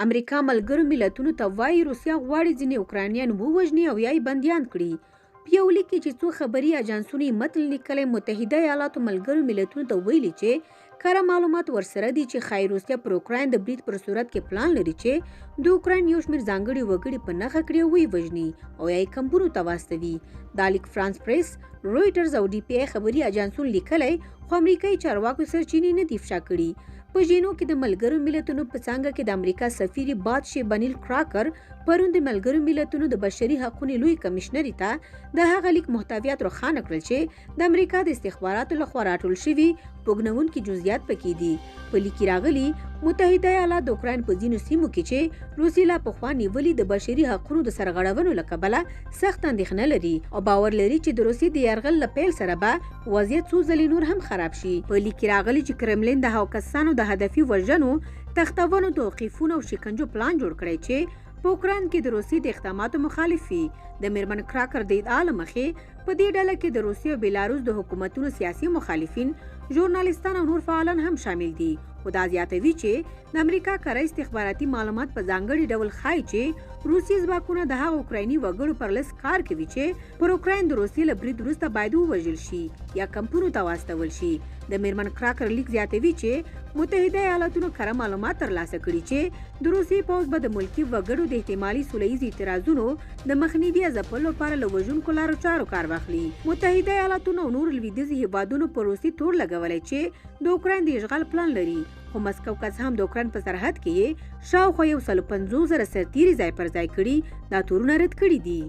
امریکا ملګرو ملتونو ته وايي، روسیه غواړي ځینې اوکراینیان ووژني او یا یې بندیان کړي. په یو لیک کې چې څو خبري اژانسونو یې متن لیکلی، متحده ایالاتو ملګرو ملتونو ته ویلي چې کره معلومات ورسره دي چې ښايي روسیه پر اوکراین د برید پر صورت کې پلان لري چې د اوکراین یو شمېر ځانګړي وګړي په نښه کړي او ویې وژني او یا یې کمپونو ته واستوي. دا لیک فرانس پریس، رویټرز او ډي پي ای خبري اژانسونو لیکلی، خو امریکایي چارواکو سرچینې نه دي افشا کړي. په ژینو کې د ملګرو ملتونو په څانګه کې د امریکا سفیرې باتشي بنیل کراکر پرون د ملګرو ملتونو د بشري حقونو لوی کمشنري ته د هغه لیک محتویات روښانه کړل چې د امریکا د استخباراتو لخوا راټول شوي بوږنوونکي جزئیات پکې دي. په لیک کې راغلي، متحده ایالات د اوکراین په ځینو سیمو کې چې روسیې لا پخوا نیولي د بشري حقونو د سرغړونو له کبله سخته اندېښنه لري او باور لري چې د روسیې د یرغل له پیل سره به وضعیت څو ځلې نور هم خراب شي. په لیک کې راغلي چې کرملین د هغو کسانو د هدفي وژنو، تښتونو، توقیفونو او شکنجو پلان جوړ کړی چې په اوکراین کې د روسیې د اقداماتو مخالف وي. د میرمن کراکر د ادعا له مخې په دې ډله کې د روسیې او بیلاروس د حکومتونو سیاسي مخالفین، ژورنالیستان او نور فعالان هم شامل دي. خو دا زیاتوي چې د امریکا کره استخباراتي معلومات په ځانګړي ډول ښایي چې روسي ځواکونه د هغو اوکرایني وګړو پر لست کار کوي چې پر اوکراین د روسیې له برید وروسته باید ووژل شي یا کمپونو ته واستول شي. د میرمن کراکر لیک زیاتوي چې متحده ایالاتونو کره معلومات ترلاسه کړي چې د روسیې پوځ به د ملکي وګړو د احتمالي سوله ییزو اعتراضونو د مخنیوي یا ځپلو لپاره له وژونکو لارو چارو کار واخلي. متحده ایالاتونو او نورو لویدیځو هیوادونو پر روسیې تور لګولی چې د اوکراین د اشغال پلان لري، خو مسکو که څه هم د اوکراین په سرحد کې یې شاوخوا 150,000 سرتیري ځای پر ځای کړي، دا تورونه رد کړي دي.